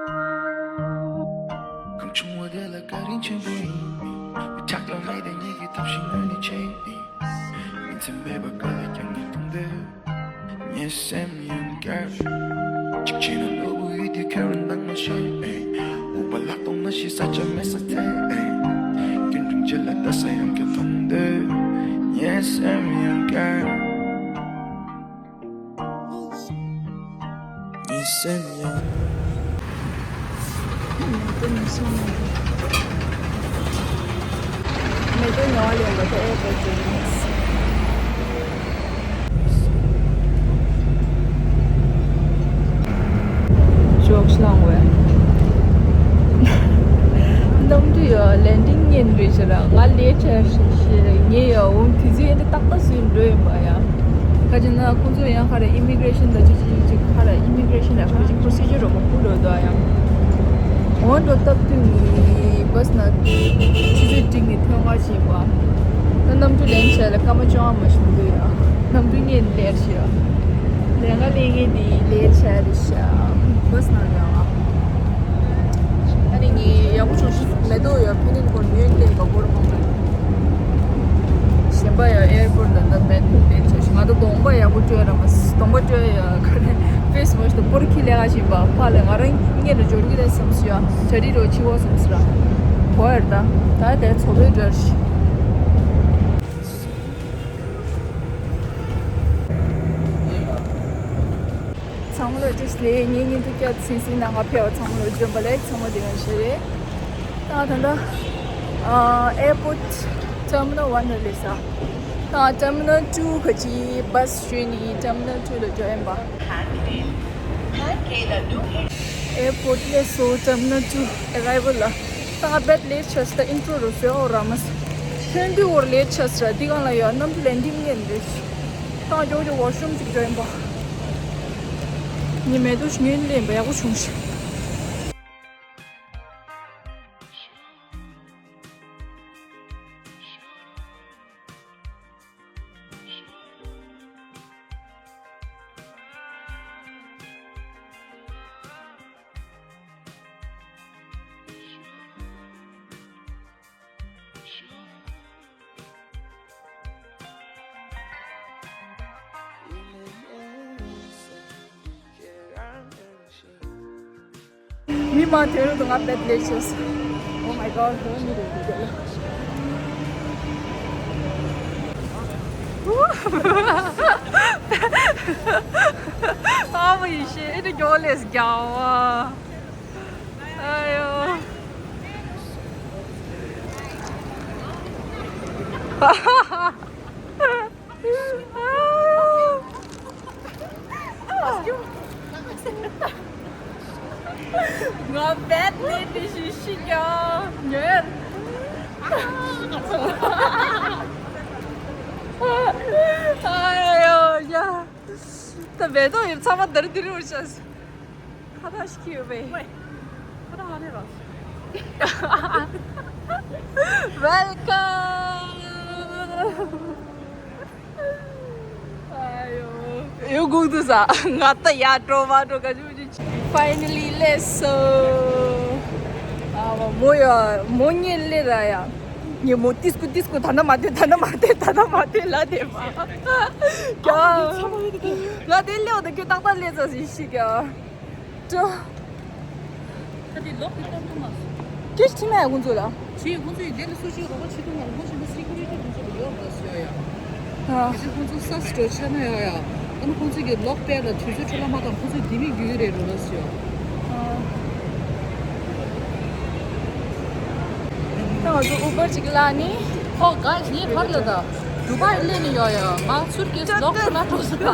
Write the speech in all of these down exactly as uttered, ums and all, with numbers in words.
གང་བྱུང་བ་དེ་ལ་བཀའ་དྲིན་ཆེན་པོ་ཡིན། མི་ཆགས་ཀྱང་མེད་དེ་ཉིད་ཀྱི་ཐབས་ཤེས་ངོས་ནས་བྱས་ཡིན། མི་ཚེ་མེད་པ་ག་ལ་ཀྱང་ངས་མཐོང་འདོད། ངའི་སེམས་ཡང་སྐྱར། གཅིག་བྱས་ན་ནོར་བུ་ཡུལ་དུ་ཁྱོད་རང་འདང་མ་ཤེས། འུག་པ་ལ་གཏོང་མ་ཤེས་ས་ཆ་མེད་ས་ཐད། རྒྱུན་རིང་རྗེས་ལ་ལྟ་ས་ཡང་ཁྱོད་མཐོང་འདོད། ངའི་སེམས་ཡང་སྐྱར། ངའི་སེམས་ཡང་། མེ་ཏོག་ཉོ་བ་ལེན་པ་དེ་ཨེ་པོ་ཏི་ནས། ཞོགས་ལང་བས། གནམ་གྲུ་ཡོད་ལན་ཏིང་ཉན་རེད་ཤག་ར། ང་ལས་བྱ་ཞིག་ཞིག་ངས་ཡ་འོང་དུས་ཚོད་ཡིན་ཏེ་ཏག་ཏག་སུ་འགྲོ་ཡིན་པ་ཡ། ག་ཅི་ན་ཁོང་ཚོ་ཡང་ཁ་ར་ཨི་མི་གྷི་རེ་ཤན་ད་ཅི་ཅི་ཅི་ཁ་ར་ཨི་མི་གྷི་རེ་ཤན་ལ་ཁ་ཅིག་པོ་རོ་སི་ཇར་རོ་མ་ཁུ་རོ་དོ་ཡ། འོང་འགྲོ་སྟབས་བསྟུན་ནི་བྷ་སི་ན་ཆུ་ཚོད་དྲུག་ནས་ཐོན་ག་བྱེད་པ། ད་གནམ་གྲུ་ལེན་བྱས་ལ་སྐར་མ་བཅོ་ལྔ་མ་ཞིག་འདུག་ཡ། གནམ་གྲུ་ངས་ལེན་ཤི་ཡ། ལས་ཀ་ལས་ངས་འདི་ལས་བྱས་རེད་ཤག་བྷ་སི་ན་ཡ། ཨ་ནི་ངས་ཡག་པོ་བྱུང་ཤི་མེ་ཏོག་ཡོད་ཕན་ནི་ཁོར་ཉོས་ལེན་པ་སྒོར་མང་མོད། གཞན་པ་ཡང་ཨེར་པོར་ལ་ད་མེད་མེད་ཆ་ཞིག་ང་ད་གདོང་པ་ཡག་པོ་སྤྲོད་ར་མ་གདོང་པ་སྤྲོད་ཡ་ག་རེ་ཕེ་སི་ཝ་ཤི་དང་པོར་ཁྱི་ལས་ཀ་བྱེད་པ་ཕ་ལ་ང་རང་སྔོན་ལ་འབྱོར་གི་རེད་བསམ་སི་ཡ་གྲ་སྒྲིག་རོགས་ཕྱི་བོ་བསམ་སི་ར་གོ་ཡར་ད་ད་དེ་ཚོ་བའི་འགྲོ་ཤི། ཚང་མ་ལ་བཀྲ་ཤིས་བདེ་ལེགས། ངའི་བརྙན་ཐུང་བསྐྱར་དུ་གཟིགས་གཟིགས་གནང་ག་ཕེབས་པ་ཚང་མ་ལ་འཇོན་པ་ལེགས། ཚང་མ་བདེ་ལེགས་ཞེས་རེད། ད་ད་ལྟ་ཨ་ཨེར་པོར་ཊི་ཊར་མི་ནལ་ཝན་ལ་སླེབས་ས། ད་ཊར་མི་ནལ་ཊུ་ག་ཅི་བྷ་སི་ཞོན་ནི་ཊར་མི་ནལ་ཊུ་ལ་འགྲོ་ཡིན་པ། ཨེར་པོར་ཊི་སླེབས་སོང་། ཊར་མི་ནལ་ཊུ་ཨེ་རའི་ཝལ་ལ། ད་ང་བེད་ལེཊ་ཆགས་སོང་། ད་ཨིན་ཊྲོ་རུ་བཟོས་འོ་ར་མ་སི་ཐོན་དུས་འོར་ལེཊ་ཆགས་སོང་ར། འདི་གང་ལ་ཡོད་གནམ་གྲུ་ལེན་ཌིང་ཉན་རེད། ད་མགྱོགས་མགྱོགས་ཝོ་ཤི་རུམ་ཅིག་འགྲོ་ཡིན་པ། ངས་མེ་ཏོག་ཞིག་ཉོས་ལེན་པ་ཡག་པོ་བྱུང་ཤག་མི་མང་དོན་རུ་དུ་ང་བེད་ལེ་ཆེས། Oh my god, ཧོ་མི་རེ་རེ་རེ། ཨ་མ་ཡི་ཤེས་ཨེ་འདྲ་མགྱོགས་ལས་རྒྱག་བ། ཨ་ཡོ། ང་བེད་ལེ་ཏི་ཤི་ཤི་ཀྱང་ཉོན། ཨ་ཡོ་ཡ། ད་བེད་དོ་ཡིན་ཚང་མ་དར་དིར་བར་བྱས། ཁ་བཏགས་ཤིག་ཡོད་པས། ཝེ། ཁ་བཏགས་ཨ་ནེ་ར། Welcome. ཨ་ཡོ། ཡོ་གུག་ཏུ་ས། ང་ད་ཡ་འགྲོ་མ་འགྲོ་ག་ཅུ་ཅུ། Finally སླེབས་སོང་། ཨ་མོ་ཡ་མོ་ཉེ་ལེ་ར་ཡ། ཉེ་མོ་ཏིས་ཀུ་ཏིས་ཀུ་ད་ན་མ་དེ་ད་ན་མ་དེ་ད་ན་མ་དེ་ལ་དེ་མ། ཀྱ། ང་དེ་ལེའོ་ད་ཁྱོད་ཏག་ཏག་ལེ་ཙ་ཞིག་ཤི་ཀྱ། ཀྲོ། ཁ་དེ་ལོག་གི་གཏོང་ཐུབ་མ་སོང་། ཀྱེ་ཐི་མ་ཡ་ཁོང་ཚོ་ལ། ཅི་ཁོང་ཚོ་ཡི་དེ་ལ་སུ་ཅི་རོགས་པ་བྱེད་ཐུབ་མ་རེད། ཁོང་ཚོ་ལ་སི་ཀུ་རི་ཊི་ཁོང་ཚོ་ལ་ཡོད་མ་སོང་ཡ། ཨ། ཁོང་ཚོ་ས་སི་ཊོ་ཆ་ན་ཡ་ཡ། ཨ་ནི་ཁོང་ཚོ་གི་ལོག་པས་ལ་དུས་ཚོད་འཕྲོ་བརླག་མ་བཏང་། ཁོང་ཚོ་དེ་མིག་རྒྱུ་རེད་རོ་ལ་སོ། ཨ། ད་ང་ཚོ་ཨུ་བར་ཅིག་ལ་ནི། ཨོ་ག་ངའི་ཕར་ལ་ད། དུ་བྷའི་སླེབས་ནི་ཡོད་ཡ། ང་སུཊ་ཀེ་སི་ལོག་ཏུ་ལ་འགྲོ་སོང་།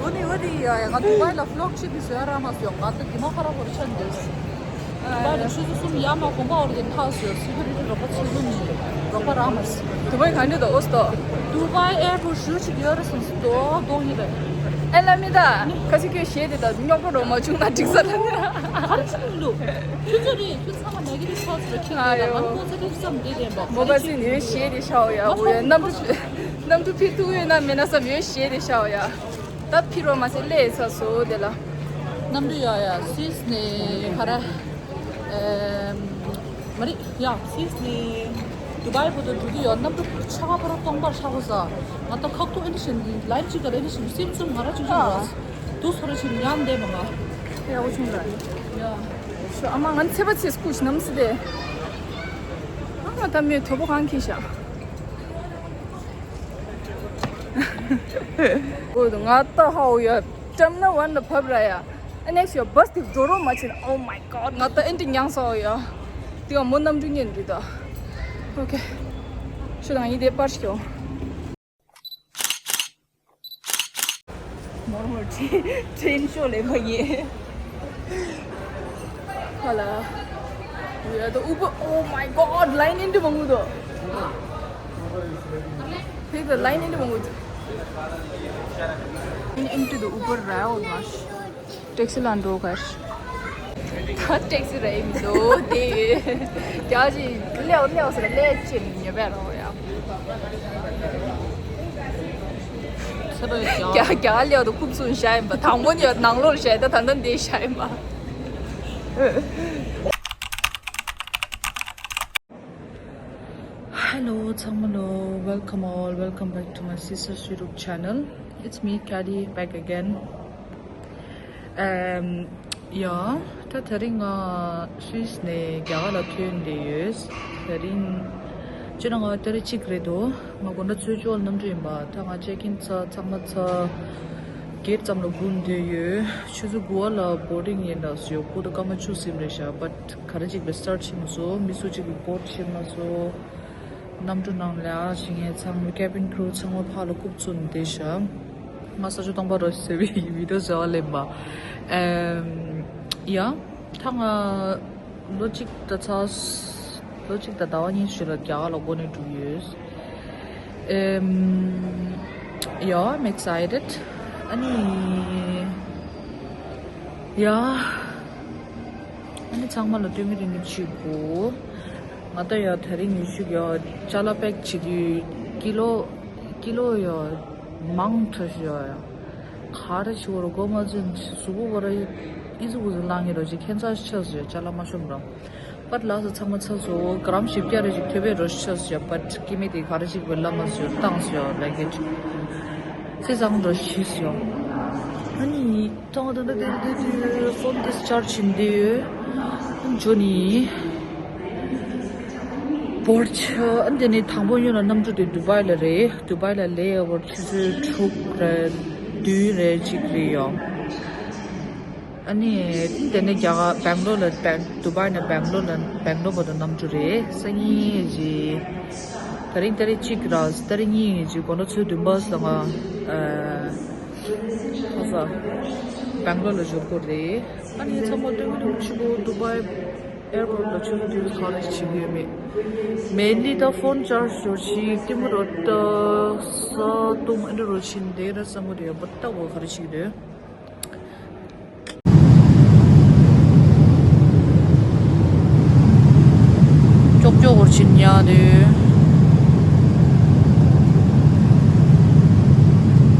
འོ་ནི་འོ་དེ་ཡ་ཡ། ང་དུ་བྷའི་ལ་ཝི་ལོག་ཅིག་གི་བཟོ་ཡ་རག་མ་སོང་། ང་ད་དེ་མ་ཁ་ར་བོར་ཆ་འདོད། དུ་བྷའི་ལ་ཆུ་ཚོད་གསུམ་ཡར་མར་གོམ་པ་བོར་གི་འཐག་སོང་། སི་ཀུ་རི་ཊི་རོགས་པ་ཆེ་ཚོད་མིན། རོགས་པ་རག་མ་སོང་། དུ་བྷའི་ག་འདྲ་འདུག་ཨོ་སྟོ། དུ་བྷའི་ཨེར་པོར་ཊི་ཞུ་ཅིག་ཡོད་རེད་སོང་སོ། དོ་དོ་ཡིན་རེད། ཨེ་ལ་མི་ད་ཁ་སི་ཁྱོད་གཞས་དེ་ད་རྙོག་པོ་རོ་མ་བྱུང་ན་འགྲིག་ས་ལ་ནི། ག་རེ་བྱུང་འདུག་ཁྱོད་ཚོ་རེད། ཁྱོད་ཚང་མ་ནེ་གེ་ཊིབ་ཐོག་སི་རེད། ཁྱོད་ཨ་ཡོ། ང་ཁོང་ཚོ་ཁྱོད་བསམ་བདེ་ལྡན་པ། མོ་པ་སི་ནི་ཡོད་གཞས་དེ་ཤའོ་ཡ། འོ་ཡ། གནམ་གྲུ་གནམ་གྲུ་ཕིར་ཐུག་ཡོད་ན་མེད་ན་བསམ་ཡོད་གཞས་དེ་ཤའོ་ཡ། ད་ཕིར་བ་མ་ཟད་ལས་ཚ་སོ་དེ་ལ། གནམ་གྲུ་ཡ་ཡ་སིས་ནས་ག་རེ། ཨེམ། མ་རེད་ཡ། སིས་ནས་དུ་བའི་བར་དུ་འགྲོ་གི་ཡོད། གནམ་གྲུ་ཆ་ག་པར་སྟོང་པར་ཆག་གོ་ས། ང་ད་ཁག་ཏུ་ཨེ་འདི་བཞིན་ལའིབ་ཅིག་ག་རེ་ཨེ་འདི་བཞིན་སིམ་སིམ་ང་ར་ཅུ་ཅུ་ར། དུ་སོ་ར་ཅིག་ཉམས་བསྡད་མ་ང་། ཡག་པོ་བྱུང་ར། ཡ། ཤོ་ཨ་མ་ང་ཚེ་པ་ཚེ་སྐུ་ཞིག་ནམ་སི་དེ། ཨ་མ་ད་མེད་དོ་པོ་གང་ཁྱི་ཤ། ཨོ་ང་ད་ཧའོ་ཡ། ཀྲམ་ན་ཝན་ལ་བབ་ར་ཡ། ཨ་ནེགས་ཡོ་བས་དེ་འགྲོ་རོགས་མ་བྱེད་ན། Oh my god ང་ད་ཨེ་འདྲི་མྱངས་སོ་ཡ། དེ་ག་མོ་གནམ་གྲུ་ཉན་རི་ད། ཨོ་ཁེ། ཤོ་དང་ཡི་དེ་པར་ཤོ། མོར་མོར་ཊྲེན་ཤོ་ལེ་མ་ཡེ། ཧ་ལ། We are the Uber. Oh my god, line into Mangudo. Hey, the line into Mangudo. Into the Uber rail, gosh. ཊེག་སི་ལ་འགྲོ་གར། ད་ཊེག་སི་རེད་མི་འདུག་དེ་ཡོད། རྒྱ་ཅི་ལེའོ་ལེའོ་ཟེར་ལེ་ཅི་ཉེ་བའི་རོ་ཡ། རྒྱ་རྒྱ་ལེའོ་དུ་ཁུབ་ཚུན་བཞག་ཡིན་པ། དང་པོ་ནི་ནང་ལོགས་བཞག་ད་ད་ད་འདི་བཞག་ཡིན་པ། Hello ཚང་མ་ལོ། Welcome all, welcome back to my sister's YouTube channel. It's me, Kadi, back again. Um, yeah, ད་དེ་རིང་ང་སུད་སི་ནས་རྒྱ་གར་ལ་ཐོན་བསྡད་ཡོད། དེ་རིང་སྤྱིར་ང་ཏ་རིག་གཅིག་རེད་དོ། ང་དགོང་དག་ཚོུད་ཅོག་གནམ་གྲུ་ཡིན་པ། ད་ང་ཅེག་ཨིན་ཚར་ཚང་མ་ཚར་གེཊ་ཙམ་ལ་སྒུག་བསྡད་ཡོད། ཆུ་ཚོད་དགུ་པ་ལ་བོར་ཌིང་ཡིན་ད་ཟེར་ཡོད། སྐུ་དུ་སྐར་མ་བཅུ་ཟིན་རེད་ཤག་བཊ་ག་རེ་ཅིག་བས་སི་ཊར་ཊི་བྱེད་མ་སོང་། མི་སུ་གཅིག་གིས་བོར་ཌི་བྱེད་མ་སོང་། གནམ་གྲུ་ནང་ལ་ཞིག་ངས་ཚང་མ་ཀེ་བིན་ཁུ་རུ་ཚང་མ་ཕར་ལ་རྐུབ་བཙུགས་ནས་བསྡད་ཤག་ང་ས་ཆ་སྟོང་པ་རོ་ཟེར་བའི་བི་ཌིའོ་བཟོ་བ་ལེན་པ། ཨེམ། ཡ། ད་ང་ལོ་གཅིག་ད་ཚར། ལོ་གཅིག་དང་ཟླ་བ་གཉིས་ཤིག་ལ་རྒྱ་གར་ལ་འགོ་ནས་འགྲོ་གི་ཡོད། ཨེམ། Yeah, I'm excited. ཨ་ནི། ཡ། ཨ་ནི་ཚང་མ་ལ་སྟོན་གི་རིང་གི་བྱེད་དགོས། ང་ད་ཡ་དེ་རིང་ཉི་ཤུ་ཡ་ཅ་ལག་པེག་བྱེད་དུས་ཀི་ལོ་ཀི་ལོ་ཡ་མང་དྲགས་ཤག་ཡ། ག་རེ་བྱེད་དགོས་རེད་གོ་མ་ཚོད་གཟུགས་པོ་བ་ར་ཨི་ཟུག་གུ་ཟུག་ལངས་ཀྱི་རོ་ཅིག་ཁྱད་མཚར་ཆགས་སོང་ཡ། ཅ་ལག་མ་ཤོམ་ར། བཊ་ལགས་སོ་ཚང་མ་ཚར་སོང་། ག་རམ་བཞི་བརྒྱ་རེ་ཞིག་ཐོབ་པའི་རོ་ཆགས་སོང་ཡ། བཊ་སྐྱེ་དམན་དེ་ག་རེ་ཞིག་བེ་ལ་མ་སོང་ཡ་བཏང་སོང་ཡ་ལེག་གེ་ཇི། ཚེ་བཟང་འགྲོ་ཤི་སོང་། ཨ་ནི་ཐོང་ད་ད་དེ་དེ་དེ་ཕོན་དེ་ཆར་ཇི་བྱེད་འདི་ཡོད། འཇོ་ནི། བོར་ཆ་ཨ་འདི་ནི་དང་པོ་ཡོད་ལ་གནམ་གྲུ་དེ་ཌུ་བའི་ལ་རེད། ཌུ་བའི་ལ་ལེ་ཨོ་ཝར་ཆུ་ཚོད་དྲུག་རེད་བདུན་རེད་གཅིག་རེད་ཡོད། ཨ་ནི་དེ་ནས་རྒྱ་གར་སྦེང་ལོར་ལ་སྦེང་ཌུ་བའི་ནས་སྦེང་ལོར་ལ་སྦེང་ལོར་བར་དུ་གནམ་གྲུ་རེད། སང་ཉིན་གྱི་དེ་རིང་ཏ་རིག་གཅིག་ར་ཏ་རིག་གཉིས་ཀྱི་དགོང་དྲོ་ཚོད་བདུན་པ་ཙམ་ཨ་ཁ་ས་སྦེང་ལོར་ལ་འབྱོར་དགོས་རེད། ཨ་ནི་ཚང་མ་སྟོན་གྱི་འདུག་ཕྱི་པོ་ཌུ་བའི་ཨེར་པོར་ལ་ཆུ་ཚོད་དུས་ག་རེ་བྱེད་ཀྱི་ཡོད་མེད། མེད་ལི་ད་ཕོན་ཆར་ཇི་ཞོར་ཞིག་ཏི་མུ་རོ་ཏ་ས་ཏུང་ཨ་འདྲ་རོ་ཕྱིན་བསྡད་ར་བསམ་གྱི་འདུག་ཡ། བཊ་ལྟ་བ་ག་རེ་བྱེད་ཀྱི་འདུག་ཅོག་ཅོག་བོར་ཕྱིན་ཡ་དེ།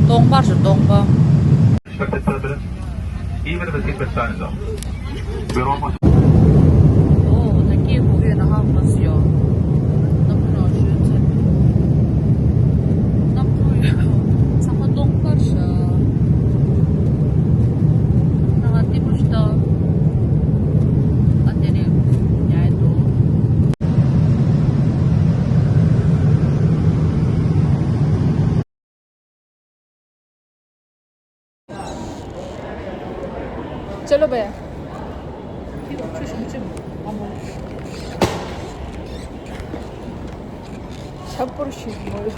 སྟོང་པ་རེད་སྟོང་པ། Even if the seatbelt sign is off. We're almost ཨོ་ད་སྐད་གོ་གི་ན་ཧ་མ་སི་ཡོ། གནམ་གྲུ་ནང་ཞོན་ཚར། གནམ་གྲུ་ཡོད། ཚང་མ་སྟོང་པར་བཞག་ང་ལྟད་མོ་ཞིག་ལྟ། ཨ་དེ་ནས་ཉལ་འདུག चलो भैया। छप्पर शीट मोड़।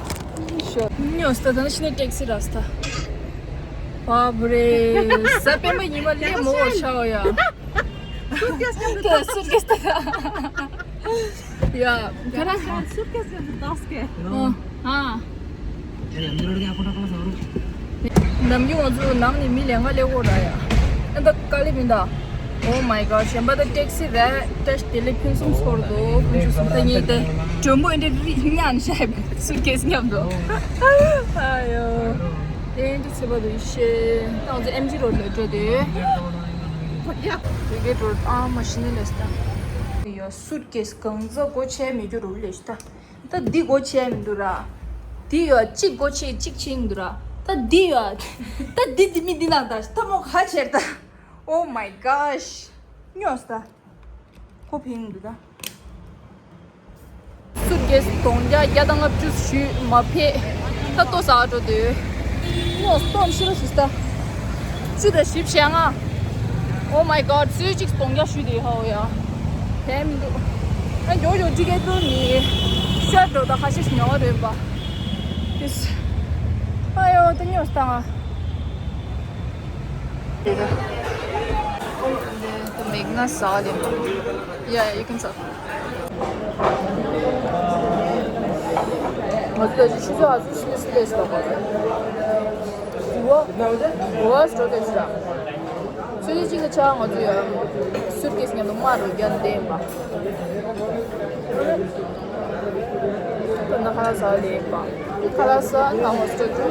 नहीं होता था ना, इसने टैक्सी रास्ता। बाप रे, सब पे मैं ये वाली मोड़ अच्छा हो यार। सूटकेस के अंदर तो सूटकेस तो था। या, क्या ना? सूटकेस के अंदर दस के। हाँ। हाँ। ནམ་རྒྱུན་ང་ཚོ་ནང་ནས་མི་ལས་ང་ལས་འོ་ར་ཡ། ཨ་ད་དཀའ་ལས་མིན་ད། Oh my god, གཞན་པ་ད་ཊེག་སི་རེད་ཊེག་སི་དེ་ལས་ཕུན་སུམ་ཚོགས་འདུག་ཕུན་སུམ་ཚོགས་ད་ཉེ་དེ་མགྲོན་པོ་ཨེ་འདྲ་རིག་ཉན་ཤ་སུ་ཁེས་མཉམ་དུ། ཨ་ཡོ། དེ་ཨེ་འདྲ་ཚེ་བ་དུ་ཤེས་ད་ང་ཚོ་ཨེམ་ཇི་རོ་ལ་འགྲོ་དུས། ཡ། དེ་གའི་འགྲོ་ཨ་མ་ཤི་ནི་ལས་ད། ཡ་སུཊ་ཀེས་གང་ཚ་སྒོ་ཕྱེ་མི་རྒྱུ་རུ་ལས་ད། ད་འདི་སྒོ་ཕྱེ་མི་འདུག་ར། འདི་ཡ་གཅིག་སྒོ་ཕྱེ་གཅིག་ཕྱེ་མི་འདུག་ར། ད་འདི་ཡ། ད་འདི་འདི་མི་འདི་ནང་ད་ད་མོ་ཁ་ཕྱེར་ད། Oh my gosh. སྨྱོས་ད། ཁོ་ཕིང་འདུག་ད། སུཊ་ཀེས་དོང་རྒྱ་བརྒྱ་དང་ལྔ་བཅུ་ཞུས་མ་ཕེ། ད་ལྟོ་ཟ་འགྲོ་དུས། སྨྱོ་སྟོན་ཤི་རོ་ཤི་སྟ། བཅུ་དང་བཞི་བྱས་ང་། Oh my god. སུས་གཅིག་དོང་རྒྱ་ཞུས་དེ་ཧའོ་ཡ། དེ་མི་འདུག་ཨ་ཡོ་ཡོ་ཅི་གེ་ཏུ་ནི། ཤར་འགྲོ་ད་ཁ་ཤས་ཉོ་བ་རེད་པ། ཨིས། ཨ་ཡོ་ད་སྨྱོ་སྟ་ང་། དེ་ད། མིག་ན་ཟ་ལེ། Yeah, you can tell. ང་ཚོ་ད་ཅི་ཆུ་ཚོད་ཨ་ཚོད་ཕྱིན་ནས་སླེབས་སོང་། ཝ་ཝ་སྤྲོ་དེ་ཆུ་ཚོད་གཅིག་གི་ཆ་ང་ཚོ་ཡ་སུཊ་ཀེས་མཉམ་དུ་དམར་རུ་རྒྱ་ལྡན་པ། ད་ན་ཁ་ལག་ཟ་ལེ་པ། ཁ་ལག་ཟ་ན་ཧོ་སྤྲོ་ཆུ།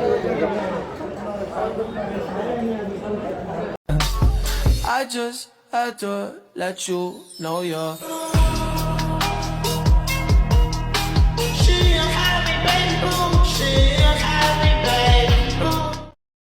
I just had to let you know you're